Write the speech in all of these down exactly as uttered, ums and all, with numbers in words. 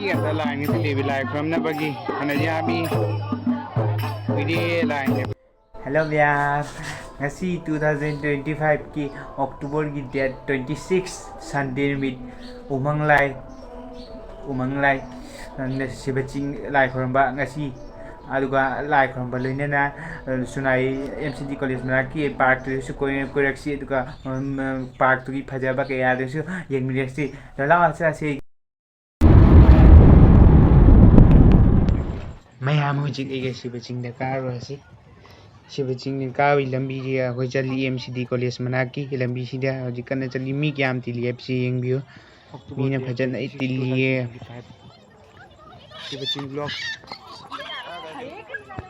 ꯃꯤ ꯑꯝꯇ ꯂꯥꯏꯟꯒ ꯊꯤꯜꯂꯦꯕꯤ ꯂꯥꯏ ꯈꯨꯔꯝꯅꯕꯒꯤ꯫ ꯐꯅ ꯌꯥꯝꯃꯤ꯫ ꯀꯨꯏꯔꯦ ꯂꯥꯏꯟꯁꯦ꯫ Hello ꯃꯌꯥꯝ, ꯉꯁꯤ two thousand twenty five ꯀꯤ October ꯒꯤ date twenty six Sunday ꯅꯨꯃꯤꯠ, ꯎꯃꯪ ꯂꯥꯏ, ꯎꯃꯪ ꯂꯥꯏ, ꯁꯤꯕ ꯆꯤꯡ ꯂꯥꯏ ꯈꯨꯔꯝꯕ ꯉꯁꯤ꯫ ꯑꯗꯨꯒ ꯂꯥꯏ ꯈꯨꯔꯝꯕ ꯂꯣꯏꯅꯅ, ꯑ, ꯁꯨꯅꯥꯏ M C D College ꯃꯅꯥꯛꯀꯤ park ꯇꯨꯗꯁꯨ ꯀꯣꯏ-, ꯀꯣꯏꯔꯛꯁꯤ꯫ ꯑꯗꯨꯒ, ꯎꯝ, park ꯇꯨꯒꯤ ꯐꯖꯕ ꯀꯌꯥꯗꯨꯁꯨ ꯌꯦꯡꯃꯤꯟꯅꯁꯤ꯫ ꯂꯥꯛꯑꯣ, ꯆꯠꯁꯤ꯫ ꯃꯌꯥꯝ ꯍꯧꯖꯤꯛ ꯑꯩꯒ ꯁꯤꯕ ꯆꯤꯡꯗ ꯀꯥꯔꯨꯔꯁꯤ꯫ ꯁꯤꯕ ꯆꯤꯡꯗ ꯀꯥꯕꯒꯤ ꯂꯝꯕꯤꯁꯤꯗ ꯑꯩꯈꯣꯏ ꯆꯠꯂꯤ, M C D College ꯃꯅꯥꯛꯀꯤ ꯂꯝꯕꯤꯁꯤꯗ ꯍꯧꯖꯤꯛ ꯀꯟꯅ ꯆꯠꯂꯤ꯫ ꯃꯤ ꯀꯌꯥꯝ ꯇꯤꯜꯂꯤ ꯍꯥꯏꯕꯁꯤ ꯌꯦꯡꯕꯤꯌꯨ꯫ ꯃꯤꯅ ꯐꯖꯅ ꯇꯤꯜꯂꯤꯌꯦ꯫ ꯁꯤꯕ ꯆꯤꯡ vlog꯫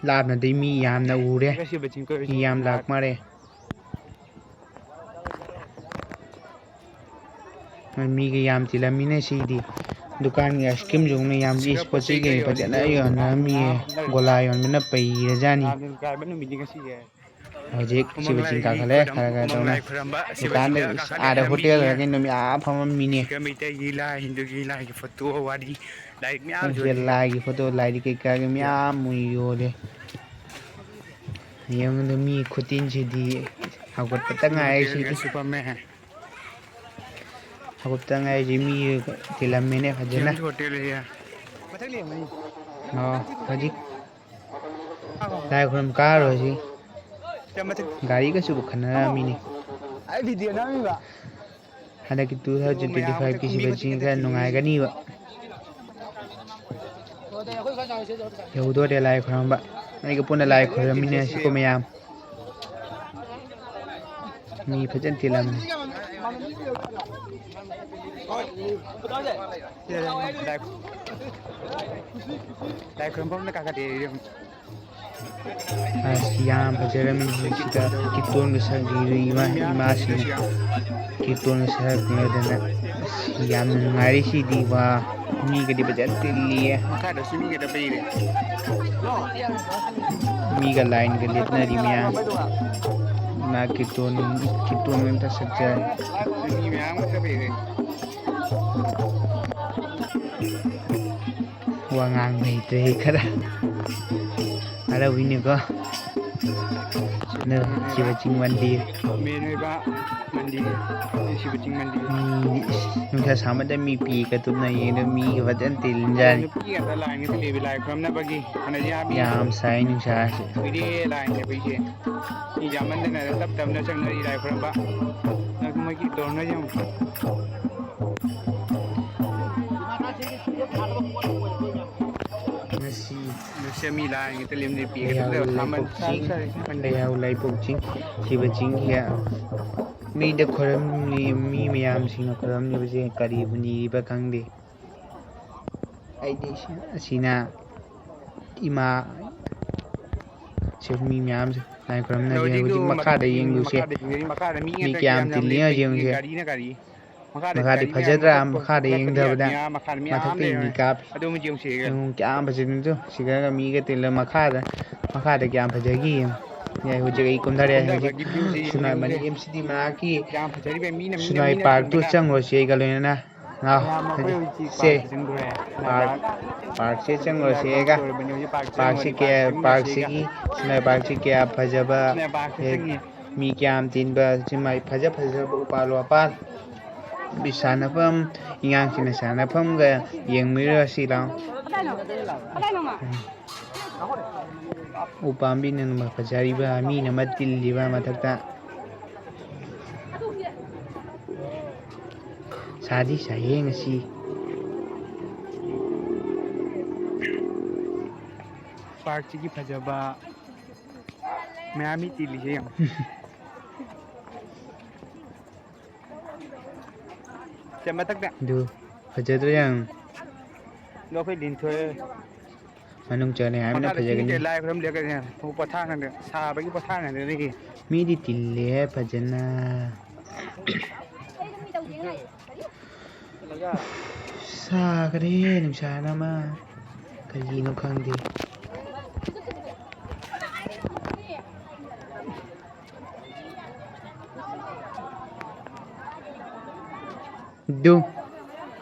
ꯂꯥꯞꯅꯗꯤ ꯃꯤ ꯌꯥꯝꯅ ꯎꯔꯦ꯫ ꯁꯤꯕ ꯆꯤꯡ ꯃꯤ ꯌꯥꯝ ꯂꯥꯛ ꯃꯥꯜꯂꯦ꯫ ꯃꯤꯒ ꯌꯥꯝ ꯇꯤꯜꯂꯝꯃꯤꯅꯦ ꯁꯤꯗꯤ꯫ ꯗꯨꯀꯥꯟꯒꯤ ice cream ꯁꯨ ꯃꯌꯥꯝ ꯄꯣꯠ ꯆꯩ ꯀꯩ ꯐꯖꯅ ꯌꯣꯟꯅꯔꯝꯃꯤꯌꯦ꯫ ꯒꯣꯂꯥ ꯌꯣꯟꯕꯅ ꯄꯩꯔꯖꯥꯠꯅꯤ꯫ ꯍꯧꯖꯤꯛ ꯁꯤꯕ ꯆꯤꯡ ꯀꯥꯈꯠꯂꯦ ꯈꯔ ꯈꯔ ꯇꯧꯅ꯫ ꯗꯨꯀꯥꯟꯗ ꯑꯥꯗ hotel ꯀꯩꯅꯣ ꯃꯌꯥꯝ ꯐꯝꯃꯝꯃꯤꯅꯦ꯫ ꯃꯩꯇꯩꯒꯤ ꯂꯥꯏ, ꯍꯤꯟꯗꯨꯒꯤ ꯂꯥꯏꯒꯤ photo, ꯋꯥꯔꯤ, ꯂꯥꯏꯔꯤꯛ ꯃꯌꯥꯝꯁꯨ ꯂꯥꯏꯒꯤ photo, ꯂꯥꯏꯔꯤꯛ ꯀꯩꯀꯥꯒꯤ ꯃꯌꯥꯝ ꯌꯣꯜꯂꯦ꯫ ꯌꯦꯡꯉꯨꯗ ꯃꯤ ꯈꯨꯇꯤꯟꯁꯤꯗꯤ꯫ ꯍꯧꯒꯠꯄꯇ ꯉꯥꯏꯔꯤ ꯁꯤꯗꯤ꯫ ꯍꯧꯒꯠꯄꯇ ꯉꯥꯏꯔꯤ ꯃꯤ ꯇꯤꯜꯂꯝꯃꯦꯅꯦ ꯐꯖꯅ꯫ ꯑꯣ, ꯍꯧꯖꯤꯛ ꯂꯥꯏ ꯈꯨꯔꯨꯝ ꯀꯥꯔꯨꯔꯁꯤ꯫ ꯒꯥꯔꯤꯒꯁꯨ ꯄꯨꯈꯠꯅꯔꯝꯃꯤꯅꯦ꯫ ꯍꯟꯗꯛꯀꯤ two thousand twenty five ꯀꯤ ꯁꯤꯕ ꯆꯤꯡ ꯈꯔ ꯅꯨꯡꯉꯥꯏꯒꯅꯤꯕ꯫ ꯌꯧꯗꯣꯔꯦ ꯂꯥꯏ ꯈꯨꯔꯨꯝꯕ꯫ ꯑꯩꯒ ꯄꯨꯟꯅ ꯂꯥꯏ ꯈꯨꯔꯨꯝꯃꯤꯟꯅꯁꯤꯀꯣ ꯃꯌꯥꯝ꯫ ꯃꯤ ꯐꯖꯅ ꯇꯤꯜꯂꯝꯃꯤ꯫ ꯂꯥꯏ ꯈꯨꯔꯨꯝꯐꯝꯅ ꯀꯥꯈꯠꯂꯦ꯫ ꯑꯁ, ꯌꯥꯝ ꯐꯖꯔꯝꯃꯤ ꯍꯧꯖꯤꯛꯁꯤꯗ ꯀꯤꯔꯇꯣꯟꯒ ꯁꯛꯂꯤꯕ ꯏꯃꯥ, ꯏꯃꯥꯁꯤꯡ ꯀꯤꯔꯇꯣꯟꯒ ꯁꯛꯂꯗꯅ꯫ ꯑꯁ, ꯌꯥꯝꯅ ꯅꯨꯡꯉꯥꯏꯔꯦ ꯁꯤꯗꯤ꯫ ꯋꯥ, ꯃꯤꯒꯗꯤ ꯐꯖꯅ ꯇꯤꯜꯂꯤꯌꯦ꯫ ꯃꯈꯥꯗꯁꯨ ꯃꯤꯒꯗ ꯄꯩꯔꯦ꯫ ꯃꯤꯒ ꯂꯥꯏꯟꯒ ꯂꯦꯞꯅꯔꯤ ꯃꯌꯥꯝ꯫ ꯏꯃꯥ ꯀꯤꯔꯇꯣꯟ, ꯀꯤꯔꯇꯣꯟ ꯑꯝꯇ ꯁꯛꯆꯔꯅꯤ꯫ ꯃꯤ ꯃꯌꯥꯝ ꯑꯃ ꯄꯩꯔꯦ꯫ ꯋꯥ ꯉꯥꯡꯕ ꯍꯩꯇ꯭ꯔꯦ ꯑꯩ ꯈꯔ꯫ ꯍꯔꯥꯎꯕꯤꯅꯤꯀꯣ꯫ ꯑꯗꯣ ꯁꯤꯕ ꯆꯤꯡ ꯃꯟꯗꯤꯔ꯫ ꯃꯦꯟ ꯑꯣꯏꯕ ꯃꯟꯗꯤꯔ, ꯁꯤꯕ ꯆꯤꯡ ꯃꯟꯗꯤꯔ꯫ ꯃꯤ, ꯏꯁ, ꯅꯨꯡꯁꯥ ꯁꯥꯃꯟꯗ ꯃꯤ ꯄꯤꯒ ꯇꯨꯞꯅ ꯌꯦꯡꯗ ꯃꯤꯒ ꯐꯖꯅ ꯇꯤꯜꯂꯤꯖꯥꯠꯅꯤ꯫ ꯅꯨꯄꯤ ꯉꯥꯛꯇ ꯂꯥꯏꯟꯒ ꯂꯦꯞꯄꯤ ꯂꯥꯏ ꯈꯨꯔꯝꯅꯕꯒꯤ꯫ ꯍꯥꯟꯅꯗꯤ ꯌꯥꯝ ꯁꯥꯏ ꯅꯨꯡꯁꯥꯁꯦ꯫ ꯀꯨꯏꯔꯦ ꯂꯥꯏꯟ ꯂꯦꯞꯄ ꯑꯩꯁꯦ꯫ ꯃꯤ ꯌꯥꯝꯃꯟꯗꯅ ꯇꯞ ꯇꯞꯅ ꯆꯪꯅꯔꯤ ꯂꯥꯏ ꯈꯨꯔꯝꯕ꯫ ꯑꯗꯨ ꯃꯣꯏꯒꯤ ꯇꯧꯔꯅ ꯌꯦꯡꯉꯨ꯫ ꯉꯁꯤ ꯉꯁꯤ ꯃꯤ ꯂꯥꯏꯟꯒ ꯂꯦꯞꯄꯤ ꯂꯩꯍꯥꯎ ꯂꯩꯄꯣꯛ ꯆꯤꯡ, ꯂꯩꯍꯥꯎ ꯂꯩꯄꯣꯛ ꯆꯤꯡ, ꯁꯤꯕ ꯆꯤꯡꯁꯤꯗ ꯃꯤꯗ ꯈꯣꯏꯔꯝꯂꯤ, ꯃꯤ ꯃꯌꯥꯝꯁꯤꯡꯅ ꯈꯣꯏꯔꯝꯂꯤꯕꯁꯦ ꯀꯔꯤꯕꯨ ꯅꯤꯔꯤꯕ ꯈꯪꯗꯦ꯫ ꯑꯩꯗꯤ ꯑꯁꯤꯅ ꯏꯃꯥ ꯁꯤ ꯃꯤ ꯃꯌꯥꯝꯁꯦ ꯂꯥꯏ ꯈꯨꯔꯨꯝꯅꯔꯤ꯫ ꯍꯧꯖꯤꯛ ꯃꯈꯥꯗ ꯌꯦꯡꯂꯨꯁꯦ꯫ ꯃꯤ ꯀꯌꯥꯝ ꯇꯤꯜꯂꯤ ꯌꯦꯡꯉꯨꯁꯦ꯫ ꯃꯈꯥꯗꯤ ꯐꯖꯗ꯭ꯔꯥ? ꯃꯈꯥꯗ ꯌꯦꯡꯊꯕꯗ ꯃꯊꯛꯇꯒꯤ ꯃꯤ ꯀꯥꯞꯄꯤ꯫ ꯌꯦꯡꯉꯨ ꯀꯌꯥꯝ ꯐꯖꯩ ꯅꯠꯇ꯭ꯔꯣ? ꯁꯤꯗꯒ ꯃꯤꯒ ꯇꯤꯜꯂ ꯃꯈꯥꯗ, ꯃꯈꯥꯗ ꯀꯌꯥꯝ ꯐꯖꯒꯦ ꯌꯦꯡꯉꯨ꯫ ꯌꯥꯏ, ꯍꯧꯖꯤꯛ ꯑꯩ ꯀꯨꯝꯊꯔꯦ꯫ ꯍꯧꯖꯤꯛ ꯁꯨꯅꯥꯏ ꯃꯅꯤ ꯑꯦꯝ ꯁꯤ ꯗꯤ ꯃꯅꯥꯛꯀꯤ ꯁꯨꯅꯥꯏ ꯄꯥꯔꯛꯇꯨ ꯆꯪꯉꯨꯔꯁꯤ ꯑꯩꯒ ꯂꯣꯏꯅꯅ꯫ ꯂꯥꯎ, ꯁꯦ, ꯄꯥꯔꯛ, ꯄꯥꯔꯛꯁꯦ ꯆꯪꯉꯨꯔꯁꯦꯒ꯫ ꯄꯥꯔꯛꯁꯦ ꯀꯌꯥ, ꯄꯥꯔꯛꯁꯤꯒꯤ, ꯁꯤꯅ ꯄꯥꯔꯛꯁꯤ ꯀꯌꯥ ꯐꯖꯕ, ꯃꯤ ꯀꯌꯥꯝ ꯇꯤꯟꯕ, ꯁꯤ ꯃꯥꯏ ꯐꯖ ꯐꯖꯕ ꯎꯄꯥꯜ ꯋꯥꯄꯥꯜ, ꯁꯥꯟꯅꯐꯝ, ꯑꯉꯥꯡꯁꯤꯡꯅ ꯁꯥꯟꯅꯐꯝꯒ ꯌꯦꯡꯃꯤꯔꯨꯔꯁꯤ ꯂꯥꯎ꯫ ꯎꯄꯥꯝꯕꯤꯅ ꯐꯖꯔꯤꯕ, ꯃꯤꯅ ꯑꯃ ꯇꯤꯜꯂꯤꯕ ꯃꯊꯛꯇ꯫ ꯁꯥꯗꯤ ꯁꯥꯏꯌꯦ ꯉꯁꯤ꯫ ꯄꯥꯔꯛꯁꯤꯒꯤ ꯐꯖꯕ ꯃꯌꯥꯝ ꯃꯤ ꯇꯤꯜꯂꯤꯁꯦ ꯌꯦꯡꯉꯣ꯫ ꯁꯦ, ꯃꯊꯛꯇ꯫ ꯑꯗꯨ ꯐꯖꯗ꯭ꯔꯣ ꯌꯥꯝ? ꯑꯗꯣ ꯑꯩꯈꯣꯏ ꯂꯤꯟꯊꯣꯏ꯫ ꯃꯅꯨꯡ ꯆꯪꯉꯦ ꯍꯥꯏꯕꯅ ꯃꯈꯥꯗ ꯐꯖꯒꯅꯤ꯫ ꯂꯥꯏ ꯈꯨꯔꯨꯝ ꯂꯦꯞꯀꯅꯤ꯫ ꯄꯣꯊꯥ ꯉꯟꯗ-, ꯁꯥꯕꯒꯤ ꯄꯣꯊꯥ ꯉꯟꯗꯅꯤꯒꯤ꯫ ꯃꯤꯗꯤ ꯇꯤꯜꯂꯦꯍꯦ ꯐꯖꯅ꯫ ꯁꯥꯈ꯭ꯔꯦ ꯅꯨꯡꯁꯥꯅ ꯑꯃ꯫ ꯀꯔꯤꯅꯣ ꯈꯪꯗꯦ꯫ ꯑꯗꯨ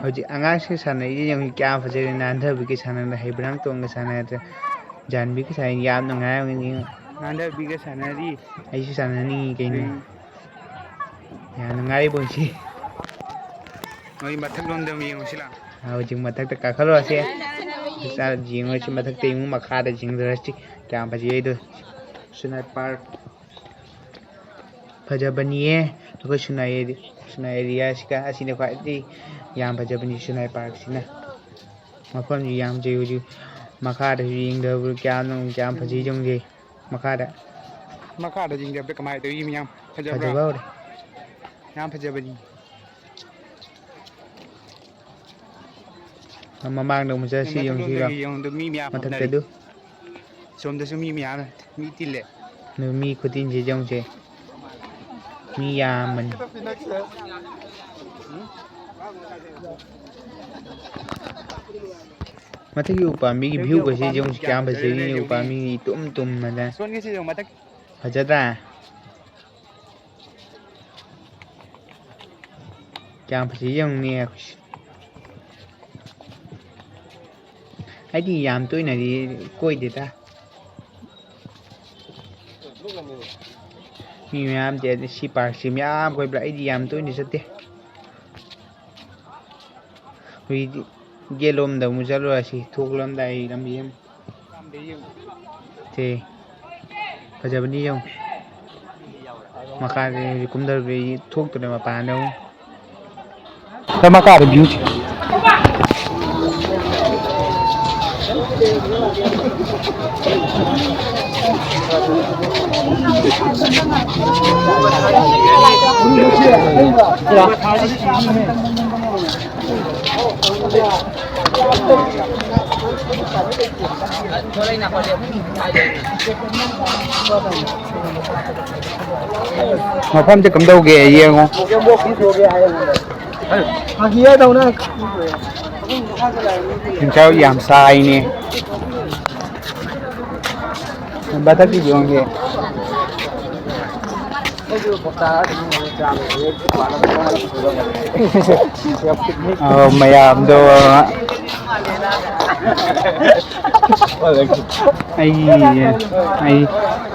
ꯍꯧꯖꯤꯛ ꯑꯉꯥꯡꯁꯤꯡ ꯁꯥꯟꯅꯔꯤꯁꯦ ꯌꯦꯡꯉꯨ, ꯀꯌꯥꯝ ꯐꯖꯔꯦ, ꯅꯥꯟꯊꯕꯤꯒ ꯁꯥꯟꯅꯗꯅ, ꯍꯩꯕ꯭ꯔꯥꯡꯇꯣꯟꯒ ꯁꯥꯟꯅꯗꯅ, ꯖꯥꯟꯕꯤꯒ ꯁꯥꯟꯅ, ꯌꯥꯝ ꯅꯨꯡꯉꯥꯏꯔꯝꯒꯅꯤ꯫ ꯅꯥꯟꯊꯕꯤꯒ ꯁꯥꯟꯅꯔꯤ꯫ ꯑꯩꯁꯨ ꯁꯥꯟꯅꯅꯤꯡꯉꯤ ꯀꯩꯅꯣ꯫ ꯎꯝ꯫ ꯌꯥꯝ ꯅꯨꯡꯉꯥꯏꯔꯤ ꯄꯨꯟꯁꯤ꯫ ꯅꯣꯏ ꯃꯊꯛ ꯂꯣꯝꯗ ꯑꯃꯨꯛ ꯌꯦꯡꯉꯨꯁꯤ ꯂꯥꯎ꯫ ꯍꯧꯖꯤꯛ ꯃꯊꯛꯇ ꯀꯥꯈꯠꯂꯨꯔꯁꯦ꯫ ꯌꯦꯡꯉꯨꯔꯁꯤ ꯃꯊꯛꯇ, ꯌꯦꯡꯉꯨ ꯃꯈꯥꯗ ꯌꯦꯡꯗꯔꯁꯤ꯫ ꯀꯌꯥꯝ ꯐꯖꯩ ꯍꯥꯏꯗꯣ꯫ ꯁꯤꯅ ꯄꯥꯔꯛ꯫ ꯐꯖꯕꯅꯤꯌꯦ꯫ ꯑꯩꯈꯣꯏ ꯁꯤꯅ ꯑꯦꯔꯤ-, ꯁꯤꯅ ꯑꯦꯔꯤꯌꯥꯁꯤꯒ ꯑꯁꯤꯅ ꯈ꯭ꯋꯥꯏꯗꯒꯤ ꯌꯥꯝ ꯐꯖꯕꯅꯤ ꯁꯤꯅ ꯄꯥꯔꯛꯁꯤꯅ꯫ ꯃꯐꯝꯁꯤ ꯌꯥꯝ ꯐꯖꯩ꯫ ꯍꯧꯖꯤꯛ ꯃꯈꯥꯗꯁꯨ ꯌꯦꯡꯗꯕ ꯀꯌꯥꯝ ꯅꯨꯡ-, ꯀꯌꯥꯝ ꯐꯖꯩ ꯌꯦꯡꯁꯦ꯫ ꯃꯈꯥꯗ꯫ ꯃꯈꯥꯗ ꯌꯦꯡꯗꯕꯗ ꯀꯃꯥꯏꯅ ꯇꯧꯋꯤ? ꯃꯤ ꯌꯥꯝ ꯐꯖꯕ꯭ꯔꯥ? ꯐꯖꯕ ꯍꯧꯔꯦ꯫ ꯌꯥꯝ ꯐꯖꯕꯅꯤ꯫ ꯃꯃꯥꯡꯗ ꯑꯃꯨꯛ ꯆꯠꯁꯤ, ꯃꯊꯛ ꯌꯦꯡꯉꯨꯁꯤꯔꯣ? ꯂꯣꯝꯗꯒꯤ ꯌꯦꯡꯉꯨꯗꯣ ꯃꯤ ꯃꯌꯥꯝ ꯃꯊꯛꯇ ꯍꯣꯠꯅꯔꯤ꯫ ꯑꯗꯨ꯫ ꯁꯣꯝꯗꯁꯨ ꯃꯤ ꯃꯌꯥꯝ ꯃꯤ ꯇꯤꯜꯂꯦ꯫ ꯑꯗꯨ ꯃꯤ ꯈꯨꯇꯤꯟꯁꯤ ꯌꯦꯡꯉꯨꯁꯦ꯫ ꯃꯤ ꯌꯥꯝꯕꯅꯤ꯫ ꯃꯊꯛꯀꯤ ꯎꯄꯥꯝꯕꯤꯒꯤ view ꯒꯁꯤ ꯌꯦꯡꯉꯨꯁꯤ, ꯀꯌꯥꯝ ꯐꯖꯩ, ꯎꯄꯥꯝꯕꯤ ꯏꯇꯨꯝ ꯇꯨꯝꯃꯗ꯫ ꯁꯣꯟꯒꯤꯁꯤ ꯌꯦꯡꯉꯨ, ꯃꯊꯛ꯫ ꯐꯖꯗ꯭ꯔꯥ? ꯀꯌꯥꯝ ꯐꯖꯩ ꯌꯦꯡꯉꯨꯅꯦ꯫ ꯑꯩꯗꯤ ꯌꯥꯝ ꯇꯣꯏꯅꯗꯤ ꯀꯣꯏꯗꯦꯗ꯫ ꯃꯤ ꯃꯌꯥꯝ ꯇꯤꯜꯂꯤ꯫ ꯁꯤ park ꯁꯤ ꯃꯌꯥꯝ ꯀꯣꯏꯕ꯭ꯔꯥ? ꯑꯩꯗꯤ ꯌꯥꯝ ꯇꯣꯏꯅ ꯆꯠꯇꯦ꯫ ꯍꯧꯖꯤꯛꯇꯤ ꯒꯦꯠ ꯂꯣꯝꯗ ꯑꯃꯨꯛ ꯆꯠꯂꯨꯔꯁꯤ, ꯊꯣꯛꯂꯝꯗꯥꯏ ꯂꯝꯕꯤ ꯑꯃ꯫ ꯁꯦ, ꯐꯖꯕꯅꯤ ꯌꯦꯡꯉꯨ꯫ ꯃꯈꯥꯗ ꯍꯧꯖꯤꯛ ꯀꯨꯝꯊꯔꯛꯄꯗ ꯊꯣꯛꯇ꯭ꯔꯦ ꯃꯄꯥꯟꯗ ꯑꯃꯨꯛ꯫ ꯁꯦ, ꯃꯈꯥꯗ view ꯁꯦ꯫ ꯃꯐꯝꯁꯦ ꯀꯝꯗꯧꯒꯦ ꯌꯦꯡꯉꯣ꯫ ꯐꯥꯒꯤ ꯍꯥꯏꯗꯧꯅ꯫ ꯅꯨꯡꯁꯥ ꯌꯥꯝ ꯁꯥꯏꯅꯦ꯫ ꯃꯊꯛꯀꯤ view ꯁꯦ꯫ ꯑ, ꯃꯌꯥꯝꯗꯣ ꯑꯩ ꯑꯩ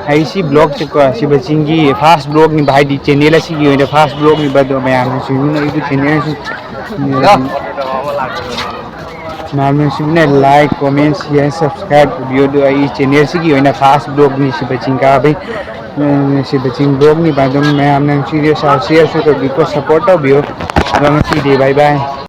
ꯑꯩ ꯁꯤ ꯕ꯭ꯂꯣꯛꯁꯦꯀꯣ, ꯁꯤꯕ ꯆꯤꯡꯒꯤ ꯐꯥꯔꯁ ꯕ꯭ꯂꯣꯛꯅꯤꯕ, ꯍꯥꯏꯗꯤ ꯆꯦꯅꯦꯜ ꯑꯁꯤꯒꯤ ꯑꯣꯏꯅ ꯐꯥꯔꯁ ꯕ꯭ꯂꯣꯛꯅꯤꯕ꯫ ꯑꯗꯣ ꯃꯌꯥꯝꯅꯁꯨ ꯑꯩꯒꯤ ꯆꯦꯅꯦꯜꯁꯨ ꯃꯌꯥꯝꯅꯁꯨ ꯂꯥꯏꯛ, ꯀꯣꯃꯦꯟ, ꯁꯤꯌꯔ, ꯁꯕꯁꯀ꯭ꯔꯥꯏꯕ ꯇꯧꯕꯤꯌꯨ꯫ ꯑꯗꯨꯒ ꯑꯩ ꯆꯦꯅꯦꯜꯁꯤꯒꯤ ꯑꯣꯏꯅ ꯐꯥꯔꯁ ꯕ꯭ꯂꯣꯛꯅꯤ ꯁꯤꯕ ꯆꯤꯡ ꯀꯥꯕꯩ, ꯎꯝ, ꯁꯤꯕ ꯆꯤꯡ ꯕ꯭ꯂꯣꯛꯅꯤꯕ꯫ ꯑꯗꯨꯝ ꯃꯌꯥꯝꯅ ꯁꯤꯗ ꯁꯤꯌꯔꯁꯨ ꯇꯧꯕꯤꯌꯨ, ꯁꯞꯄꯣꯔꯠ ꯇꯧꯕꯤꯌꯨ꯫ ꯑꯗꯣ ꯉꯁꯤꯗꯤ ꯕꯥꯏ ꯕꯥꯏ꯫